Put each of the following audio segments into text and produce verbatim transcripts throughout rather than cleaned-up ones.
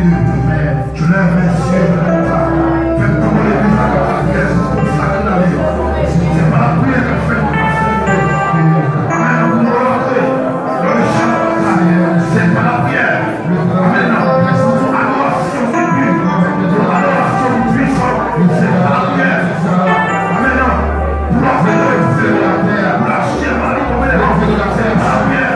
Je lève mes yeux vers le bas. Fè m tankou legliz la k ap lapriyè, se konsa ke n ale. Se pa lapriyè k ap fè nou pase. Amèn. Pou nou rantre nan le chan, se pa lapriyè. Amèn. Se yon adorasyon ki viv, yon adorasyon ki pwisan. Se pa lapriyè. Amèn. Pou lòve lefe, pou lache mali tonbe, se pa lapriyè.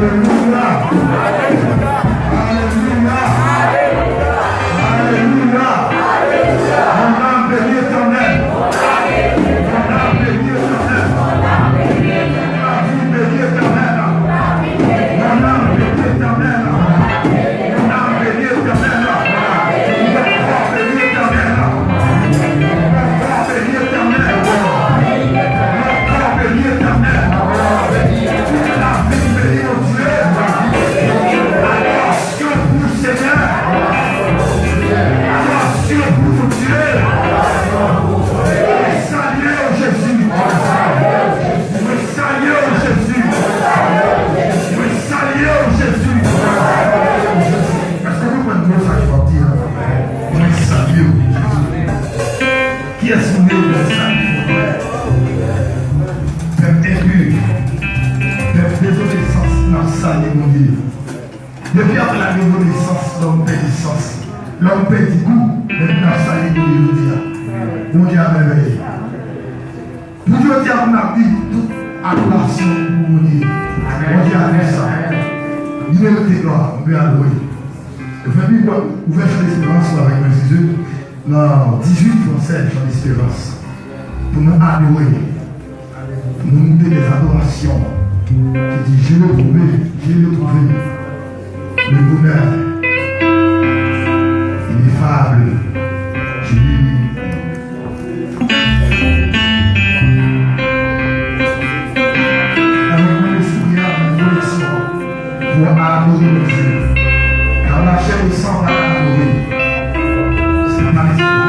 Alelouya! Alelouya! Alelouya! Mon âme bénit l'Éternel. Mon âme bénit l'Éternel. Mon âme bénit l'Éternel. Mon âme bénit l'Éternel. Mon âme bénit l'Éternel. Mon corps bénit l'Éternel. Mon corps bénit l'Éternel. Mon corps bénit l'Éternel. La vie bénit mon Dieu. Adoration pour le Seigneur. Adoration pour mon Dieu. Mwen salye w, Jezi. Mwen salye w, Jezi. Mwen salye w, Jezi. Èske w konprann mo sa yo ap di a? Mwen salye w, Jezi. Kiyès nou ye pou n salye Bondye? Pèp enpi, pèp dezonesans, n ap salye Bondye. Depi apre ladezonesans, lòm pèdi sans, lòm pèdi gou, men n ap salye Bondye jodi a. Bondye a mèvèye. Pou jodi a, pou n ap di tout adorasyon pou Bondye. Bondye a fè sa. Li merite glwa, nou dwe adore. Yo fè pi bon, ouvè Chan Desperans avèk mwen, si Dye, nan dizuit fransè, Chan Desperans. Pou nou adore. Nou moute dè adorasyon. Qui dit, j'ai retrouvé, j'ai retrouvé le bonheur ineffable. J'ai Avec mon esprit, âme et corps, pour adorer mon Dieu. Car la chair et sang va l'adorer. C'est pas l'esprit.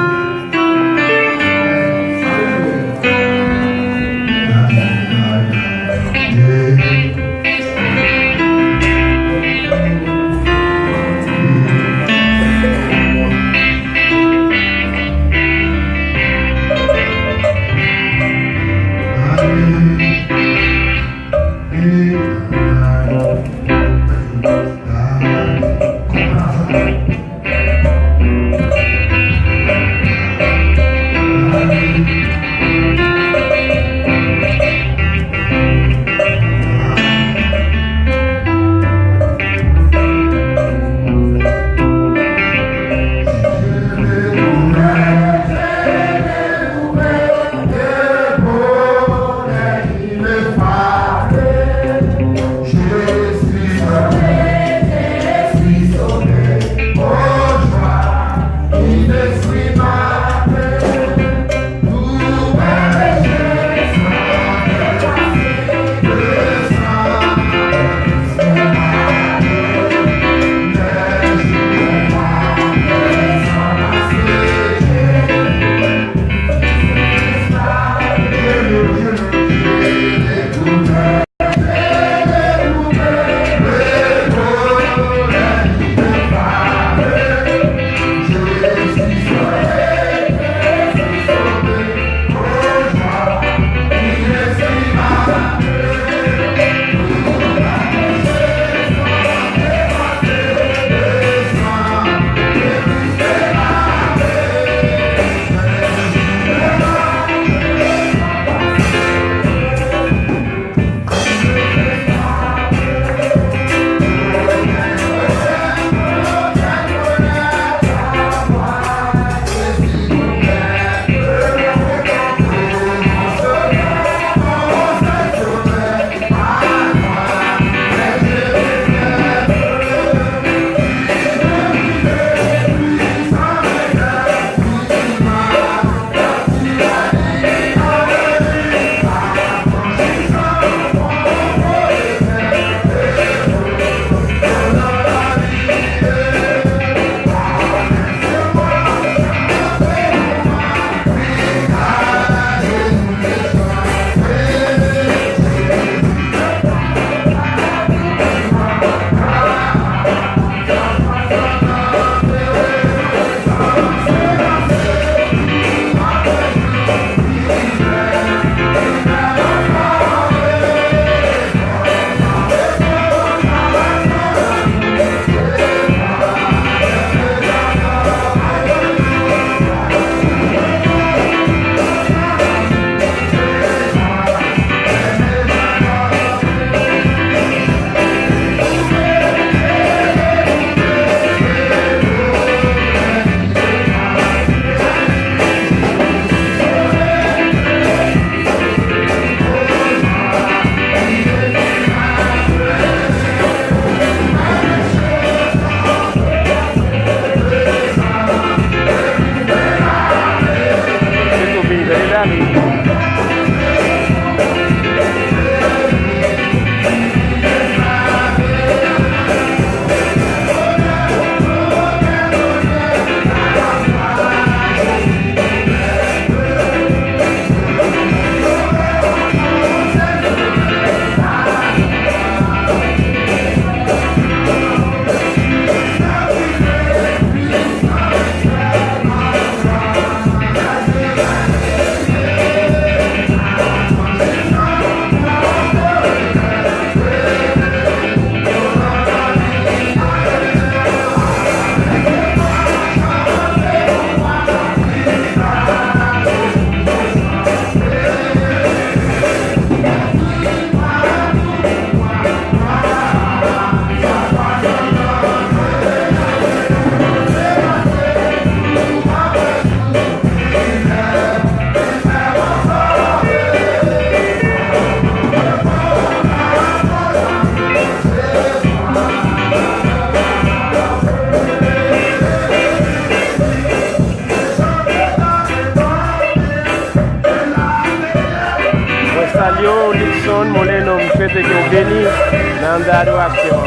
Nan anndan adorasyon an.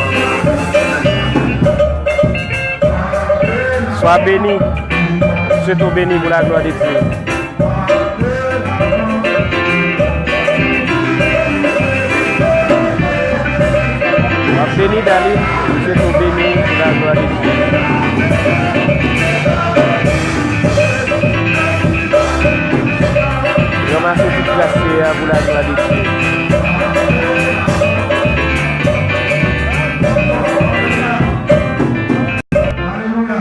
Swa beni. Swete w beni pou laglwa de Dye. W ap beni, Dali. Swete w beni pou laglwa de Dye. Ranmase tout gras Seyè a pou laglwa de Dye. Alelouya.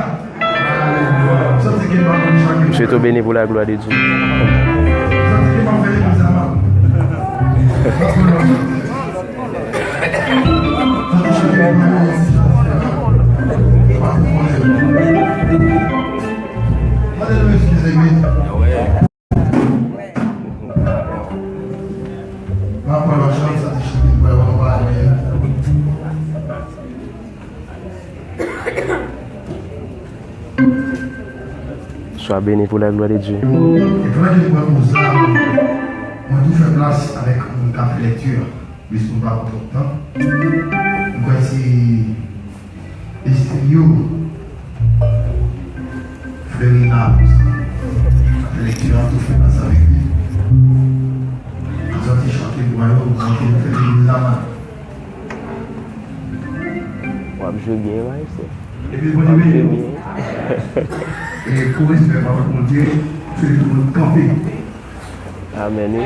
Alelouya. M santi ke m pa konn chante. Swete w beni pou laglwa de Dye. M santi ke m ap fè legliz la mal. Swa beni pou laglwa de Dye. E pandan ke nou pran poz la, mwen tou fè plas avèk moun k ap fè lekti a. Plis pou m pa pran twòp tan. M kwè se Estelio Florina, sa fè lekti an tou fè pase avèk li. An sòti chante pou yo, pou ke nou fè legliz la mal. W ap jwe byen, maestro. Epi Bondye beni nou. E pou respè pawòl Bondye, m swete tout moun kanpe. Amèn, wi.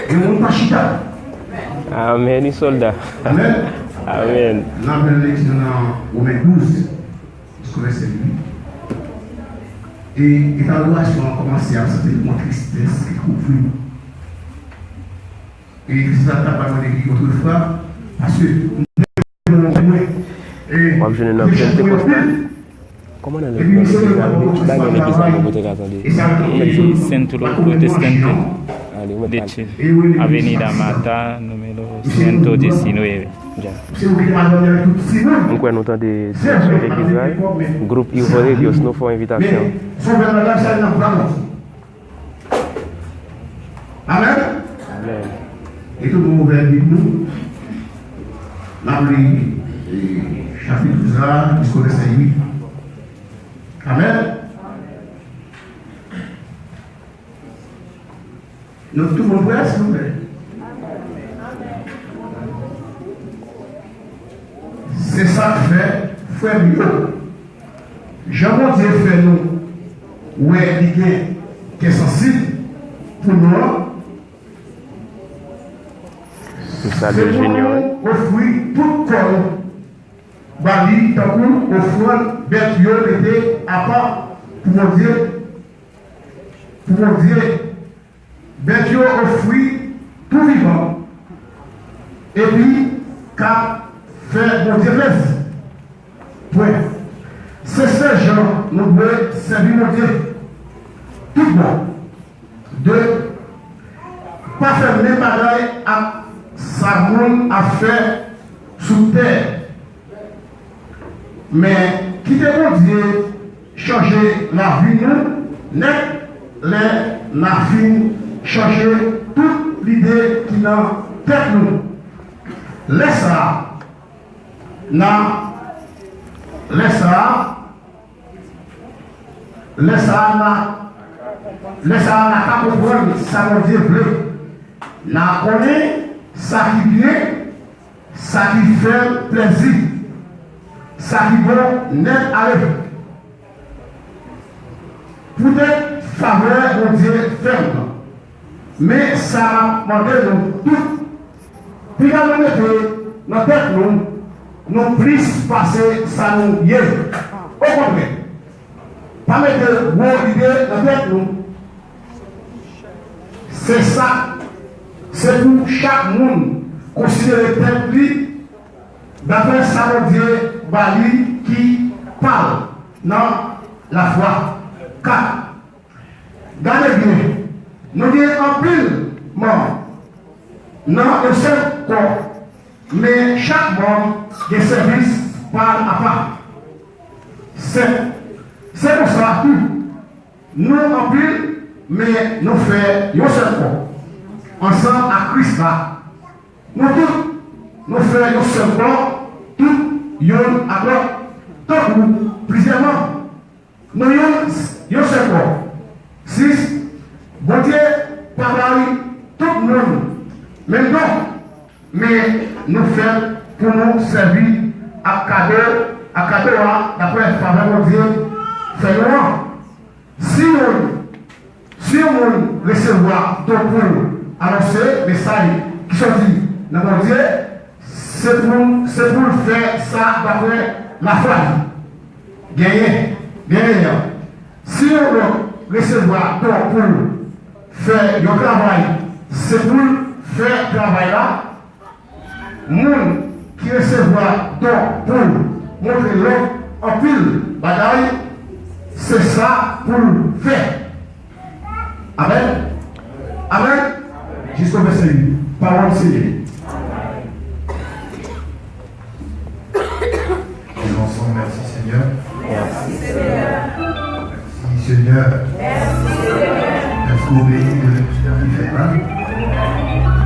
Gen moun pa chita. Amèn, wi, sòlda. Amèn. Amèn. N ap jwenn lekti nan Women douz, jiska vèsè uit. E eta adorasyon an kòmanse ap santi yon tristès ki kouvri nou. E tristès la ta pa mande ki otrefwa, paske nou mwen. W ap jwenn nan Pentekòstal. Kòmandan legliz la, ki bagay legliz la, mwen pote ka tande. Centro Protestante de Chile, Avenida Mata, número ciento diecinueve. M kwè nou tande direksyon legliz la, wi. Gwoup Hijo de Dios nou fè w envitasyon. Amèn. Amèn. E tout moun ouvè Bib nou. N ap li, e, chapit douz la, jiska vèsè uit. Amèn. Nou tout moun prè, silvouplè? Se sa k fè, frè m yo, jan Bondye fè nou wè li gen kè sansib pou nou an, se pou nou ofri tout kò nou ba li tankou ofrann bèt yo mete apa pou Bondye, pou Bondye, bèt yo ofri tou vivan, epi k ap fè Bondye plezi. Pwen. Se sèl jan nou dwe sèvi Bondye. Tout bon. De, pa fè menm bagay ak sa moun ap fè sou tè. Men, kite Bondye chanje lavi nou nèt lè n a fin chanje tout lide ki nan tèt nou. Lè sa a, n a, lè sa a, lè sa a, n a, lè sa a, n a ka konprann sa Bondye vle. N a konnen sa ki byen, sa ki fè l plezi, sa ki bon nèt ale. Poutèt favè Bondye fè m nan. Men sa m ap mande nou tout, piga nou mete nan tèt nou, nou plis pase sa nou ye. Okontrè, pa mete gwo lide nan tèt nou. Se sa, se pou chak moun konsidere tèt li daprè sa Bondye ba li ki pa l nan lafwa. Kat. Gade byen, nou gen anpil manm nan yon sèl kò, men chak manm gen sèvis pa l apa. Senk. Se konsa tou, nou anpil, men nou fè yon sèl kò. ansanm ak Kris la. Nou tout, nou fè yon sèl kò, tout youn ak lòt, tankou plizyè manm. Nou youn, yon sèl kò. Sis, Bondye pa bay tout moun menm don, men nou fèt pou nou sèvi ak kado, ak kado a, daprè favè Bondye fè nou an. Si yon, si yon moun resevwa don pou l anonse mesaj ki sòti nan Bondye, se pou, se pou l fè sa daprè lafwa li genyen, genyen an. Si yon lòt resevwa don pou l fè yon travay, se pou l fè travay la. Moun ki resevwa don pou l montre lòt anpil bagay, se sa pou l fè. Amèn. Amèn. Jiska vèsè uit. Pawòl Senyè. Disons ensemble, merci Seigneur. Merci Seigneur. Merci Seigneur. Merci Seigneur. Èske w beni de lekti ki fèt la?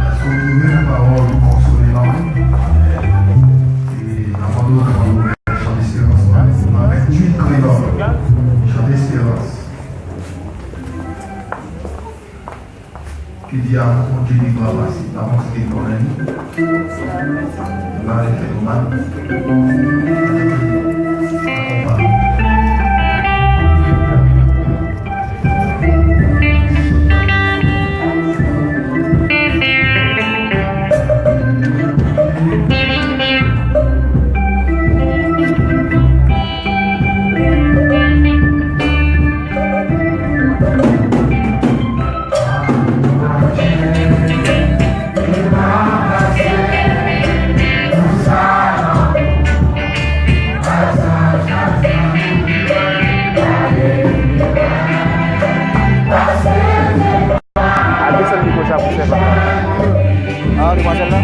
Èske w twouve yon pawòl pou konsole nanm ou? E n ap mande w kapab ouvè chan esperans la, nan venntuit kreyòl. Chan esperans. Ki di a Bondye li glwa pase, pa konsidere kòmè li. Li pa vle fè nou mal. Akonpanye. Al desann mikwo sa pou sèvant la. Ah, demwazèl la?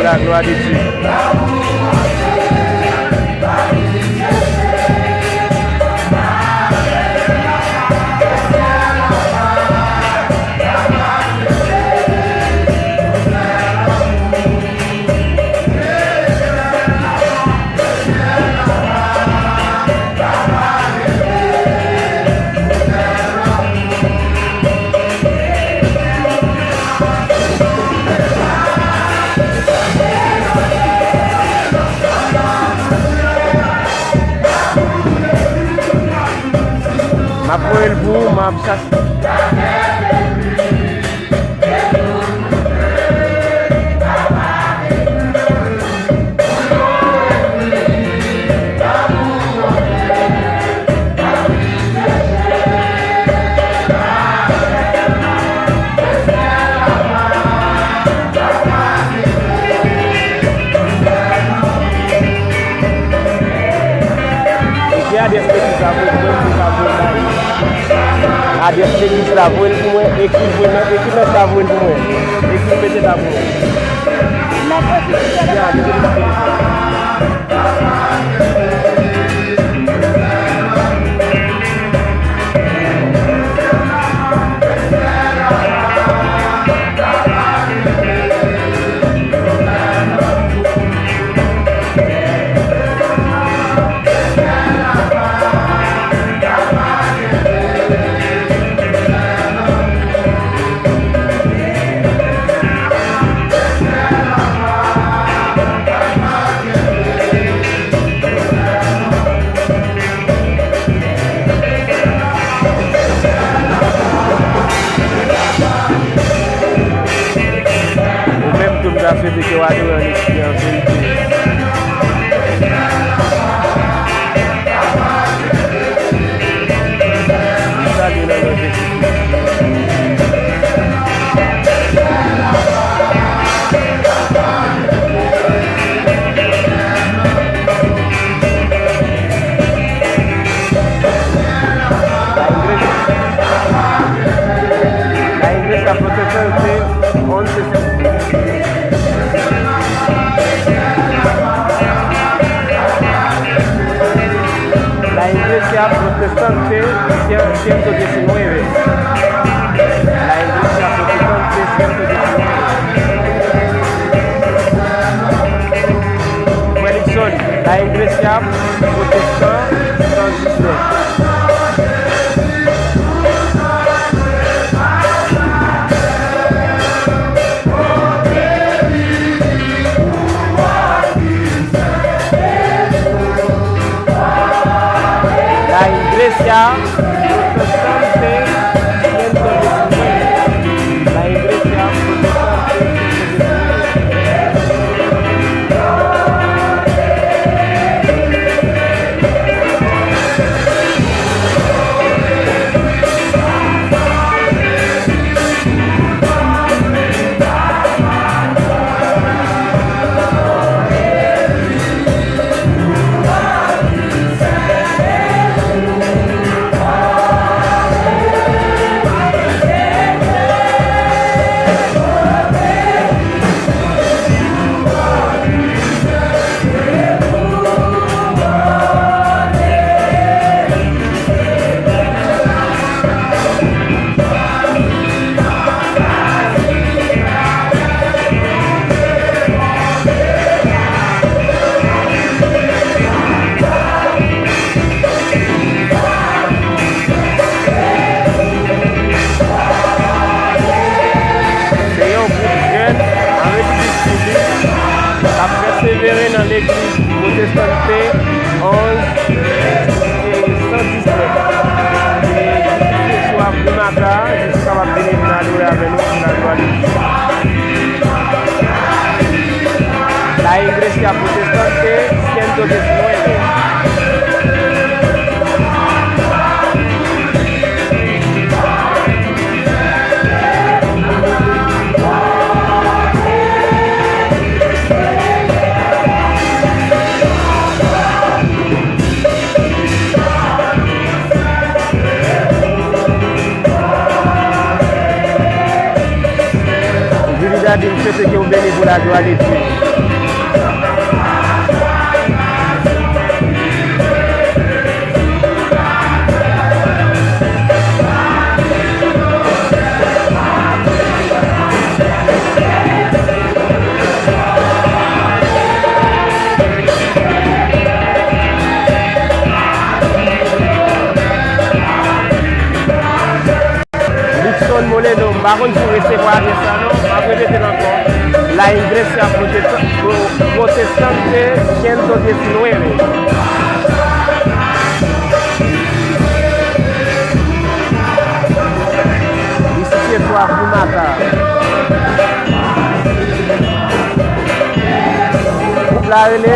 La gloire de Dieu. M ap voye l pou ou, m ap chache. Ekri adrès legliz la pou mwen, pou m ka voye l ba yo. Adrès legliz la, voye l pou mwen, ekri, voye nan, ekri nan sa, voye l pou mwen. Ekri, mete la pou mwen. Ya, mete l sou telefòn. Ou menm tou, m ta swete ke w adore ann espri an verite. M salye w nan non Jezi Kris. La iglesia, la iglesia protestante once se La iglesia protestante ciento diecinueve. La iglesia protestante ciento diecinueve. Frè Luckson, la iglesia protestan san diznèf. La iglesia protestante ciento diecinueve. La iglesia protestante ciento diecinueve. Se yon gwoup jèn an Repiblik Chili k ap pèsevere nan legliz Protestante onz e san diznèf. E ki se sou Abdou Maka, Jezi kapab vini vin adore avè nou pou laglwa de Dye. La iglesia protestante ciento diecinueve. Juli Daddy, m swete ke w beni pou laglwa de Dye. Pa konn si w resevwa avè sa non, m ap repete l ankò. La Iglesia Protesta-, Pro-, Protestante ciento diecinueve. Li sitiye sou Avenida Mata. Gwoup la rele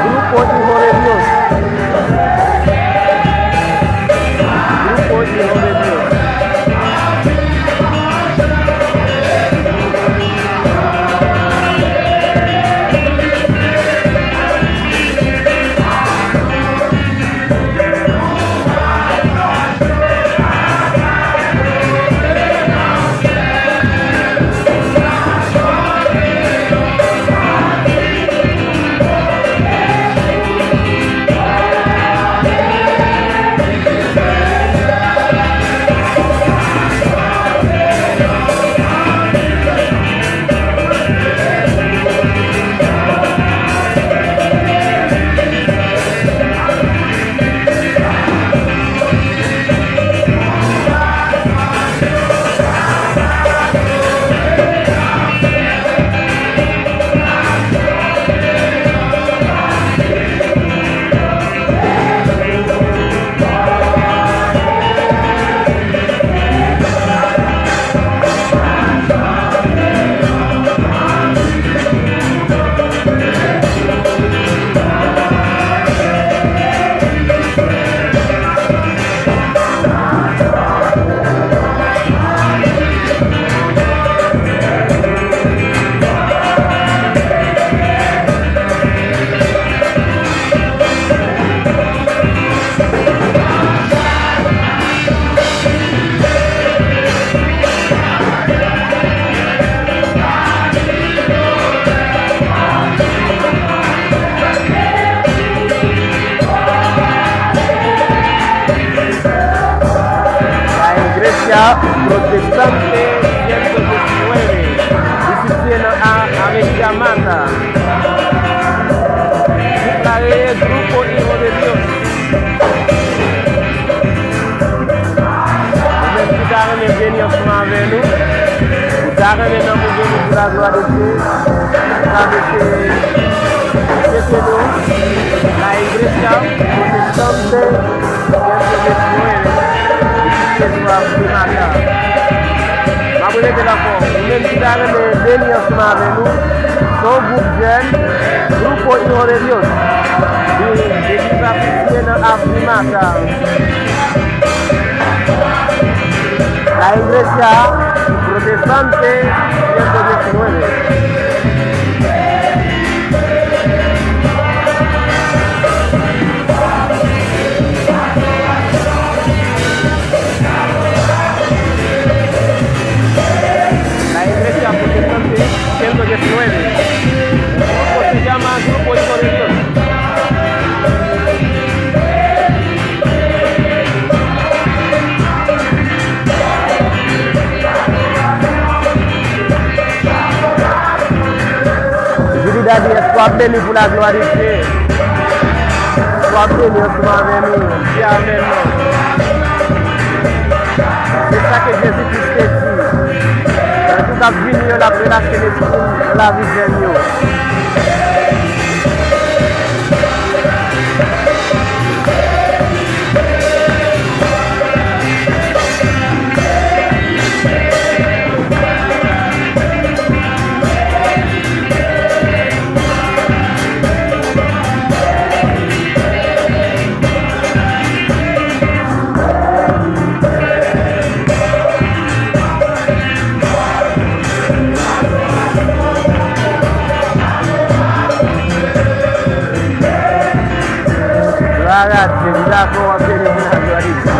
Grupo Hijo de Dios. Grupo Hijo de Dios. La Iglesia Protestante ciento diecinueve, li sitiye nan A-, Avenida Mata. Gwoup la rele Grupo Hijo de Dios. Ou menm ki ta renmen beni ansanm avè nou, ou ta renmen nan mouvman pou laglwa de Dye, travèse sete nou, La Iglesia Protestante ciento diecinueve, ki sitiye sou Avenida Mata. M ap repete l ankò, ou menm ki ta renmen beni ansanm avè nou, se yon gwoup jèn, Grupo Hijo de Dios. Li, legliz la sitiye nan Avenida Mata. La Iglesia Protestante ciento diecinueve. La Iglesia Protestante ciento diecinueve. Grupo se llama Grupo Hijo de Dios. Julie Dadiès, w ap beni pou laglwa de Dye. W ap beni ansanm avè nou. Di amèn non. Se sa ke Jezi Kris te di. Nan jou k ap vini yo, l ap relache lespri l nan lavi jèn yo. Glwa a Dye, m dakò w ap beni pou laglwa de Dye.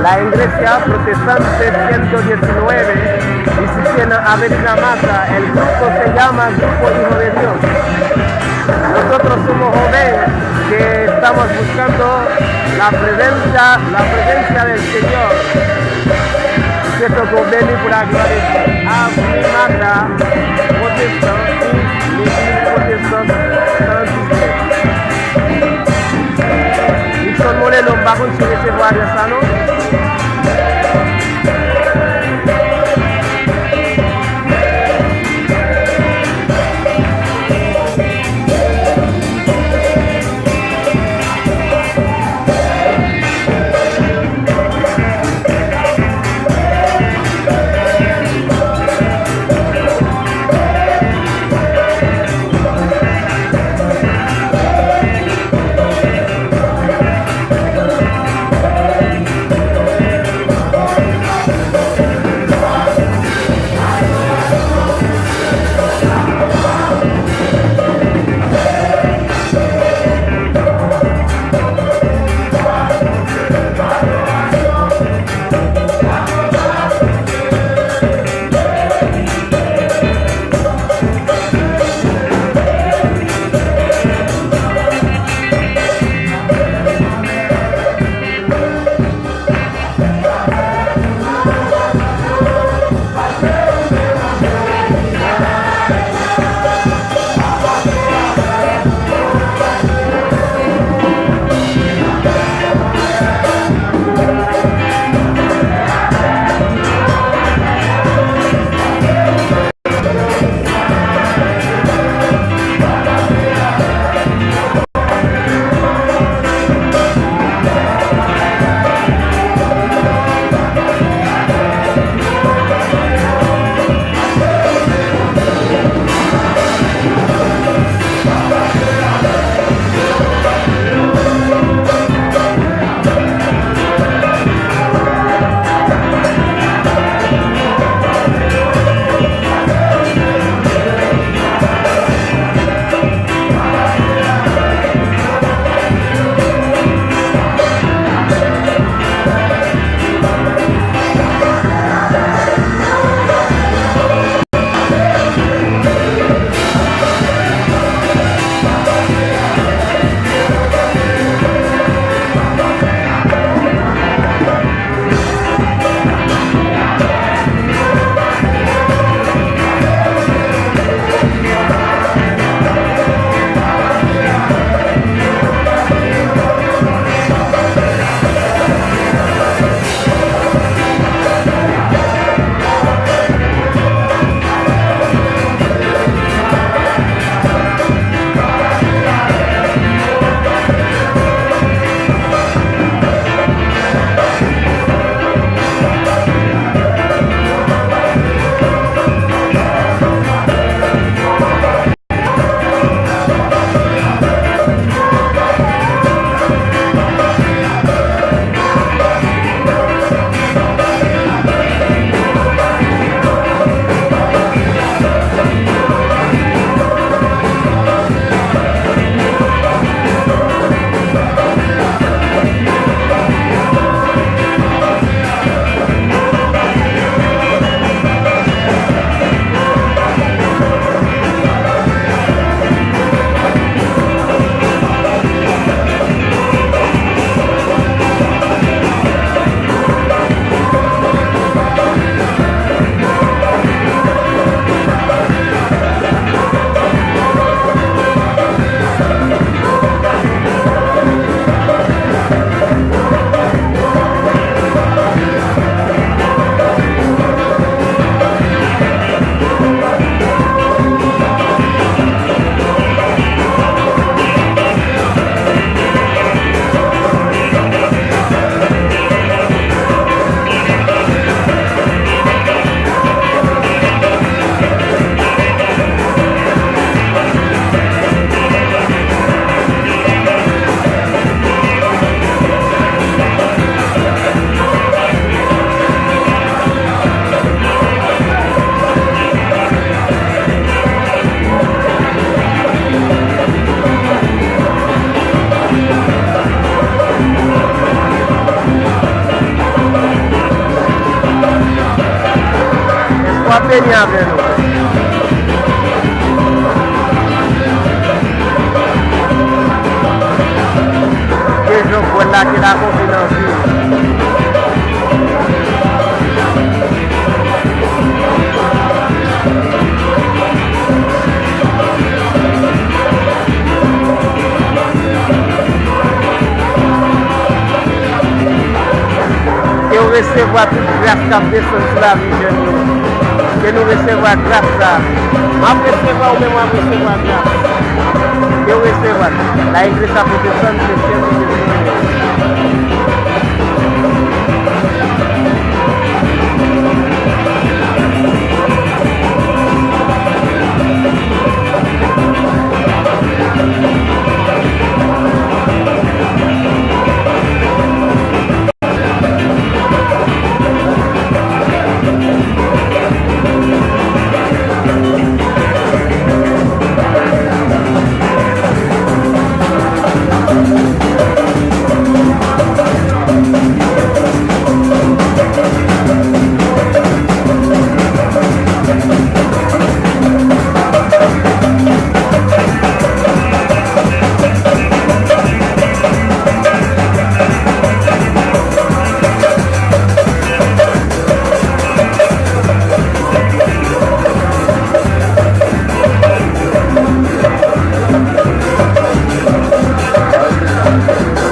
La Iglesia Protestante ciento diecinueve, y si tiene Avenida Mata, el grupo se llama Grupo Hijo de Dios. Nosotros somos jóvenes que estamos buscando la presencia, la presencia del Señor. Tankou beni pou laglwa de Dye. Avni Mata, pwotestan, legliz pwotestan san diznèf. Nixon Molleno, m pa konn si w resevwa adrès la non. Espwa beni avè nou. Ke Jean Paul la, ke lakonfinans li. Resevwa tout gras k ap desann sou lavi jèn yo. Ke nou resevwa gras sa. M ap resevwa, ou menm w ap resevwa gras. Ke w resevwa l. La iglesia protestante se siempre.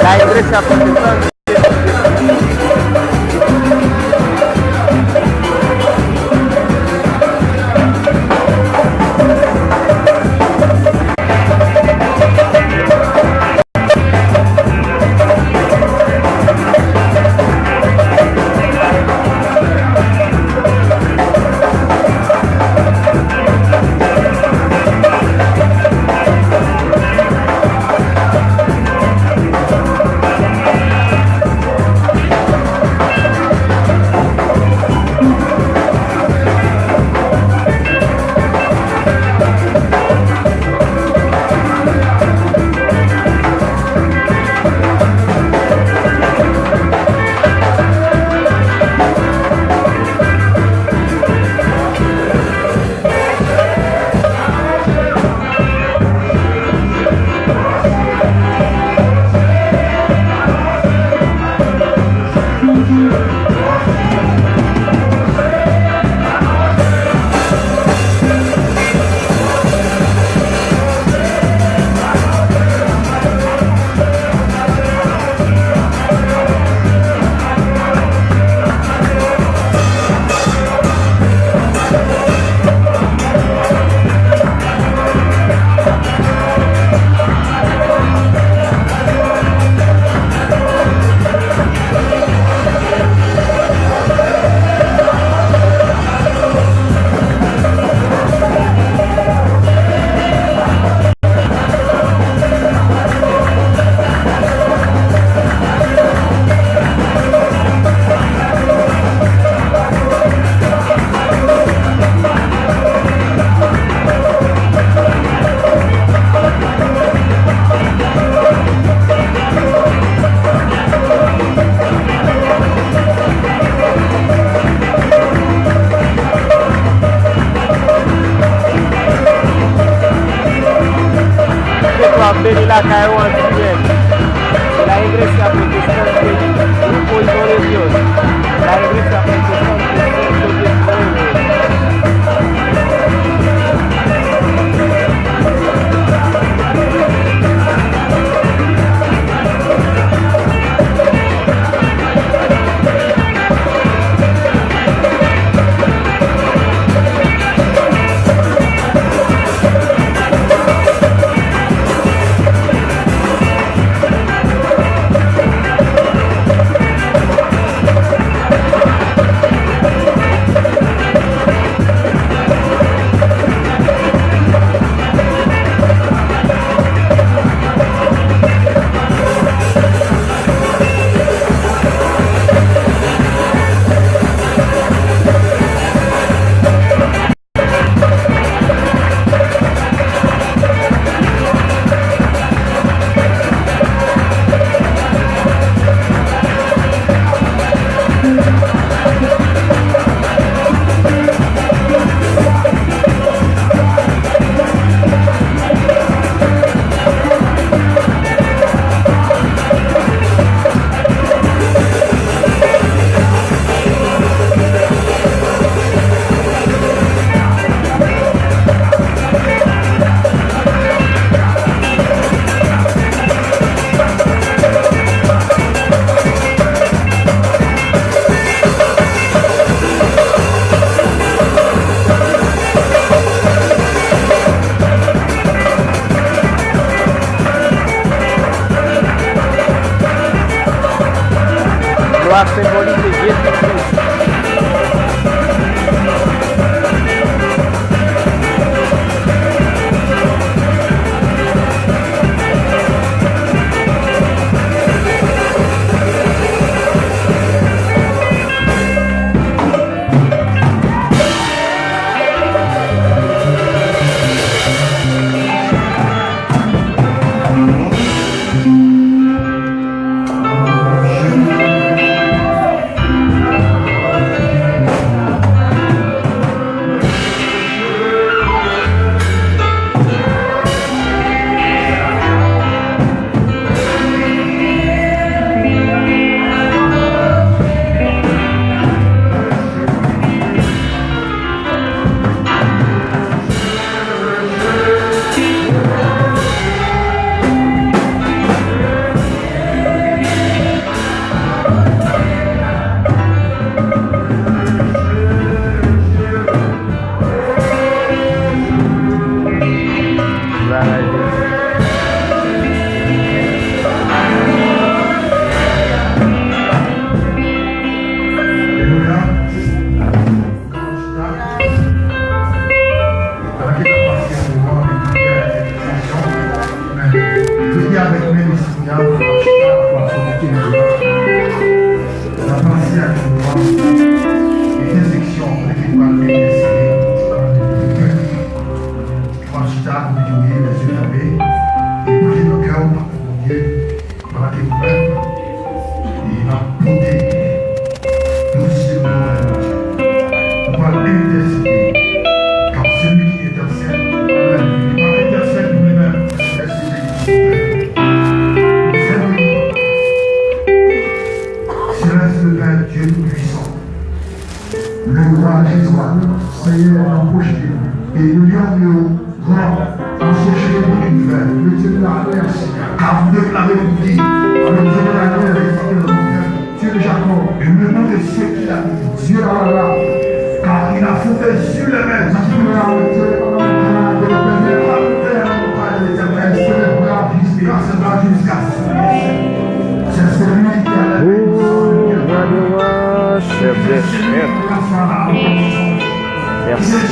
La iglesia protestante. Ke Bondye beni lakay ou an dirèk. La iglesia protestante, grupo y religión. La iglesia protestante, grupo y religión. Senbolik de Jezi Kris. Priye avèk mwen, mesye, pou chita, pou asou kote nou ye. N ap pase ak nou an, entèseksyon, kote ki pral entèsede. Pou chita, kote ki ye, lèzye fèmen. E priye nan kè w, Bondye, pandan ke nou menm, e n ap pote dosye nou nan men Bondye. Nou pral entèsede. Kap se li ki entèsèd. Amèn. Li pa entèsèd pou li menm. Entèsede. Sèl li. Céleste Père Dieu Tout-Puissant, le roi des rois, Seigneur, approche de nous et nous lions nos bras, assochés de l'univers, le Dieu de la terre, car vous déclarez pour dire, avec Dieu de la terre, et Seigneur de mon cœur, Dieu de Jacob, et le nom de ceux qui habitent, Dieu à la lave, car il a fondé sur les mers, qui peut arrêter pendant le temps de l'Éternel, la montagne de l'Éternel s'élèvera jusqu'à ce bas, jusqu'à ce ciel. C'est celui qui a la bénédiction de Dieu. Chèf dè chèf. Merci.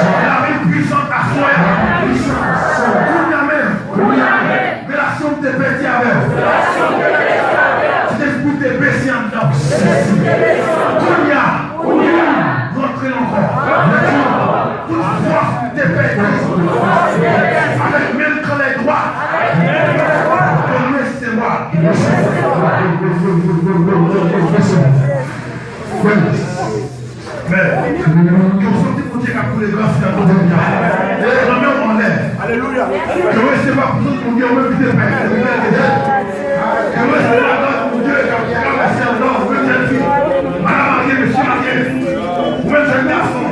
Lavi pwisan aswè a. Kounye a menm. Relasyon m te pèdi avè w. Sentespri te bese anndan m. Kounye a, rantre l ankò. Tout fòs m te pèdi avèk men l kanlè dwat. Yo resevwa. Men, gen yon santi Bondye k ap koule gras nan kote m nan. Nan men w anlè. Alelouya. Ke w resevwa prezans Bondye, ou menm ki te pèdi. Ke w resevwa gras Bondye k ap travèse anndan w, menm jèn fi. Madan marye, mesye marye. Ou menm jèn gason.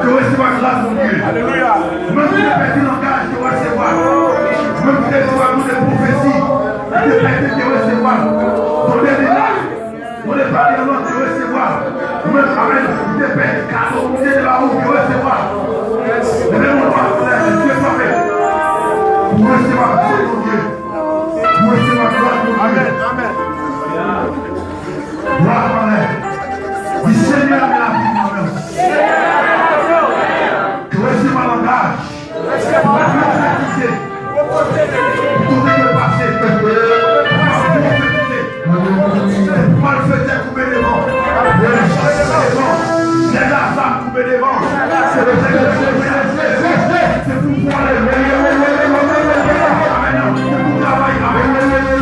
Ke w resevwa gras Bondye. Alelouya. Ou menm ki te pèdi langaj, ke w resevwa. Ou menm ki te resevwa don de pwofesi. Ou te pèdi, ke w resevwa. Don de mirak. Ou te pale an lang, yo resevwa. Ou menm, amèn, ou te pèdi kado, ou te ba ou, yo resevwa. Leve men w anlè, Dye frape. Ou resevwa gras Bondye. Ou resevwa gras Bondye. Amèn, amèn. Bra w anlè. Di, Senyè, men lavi m nan men w. Ou resevwa langaj. Pwofetize. Kote ke l pase, pwofetize. Malfektè koube devan. Nèg a zam koube devan. Se pou travay avè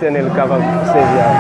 Etènèl kapab sèvi a.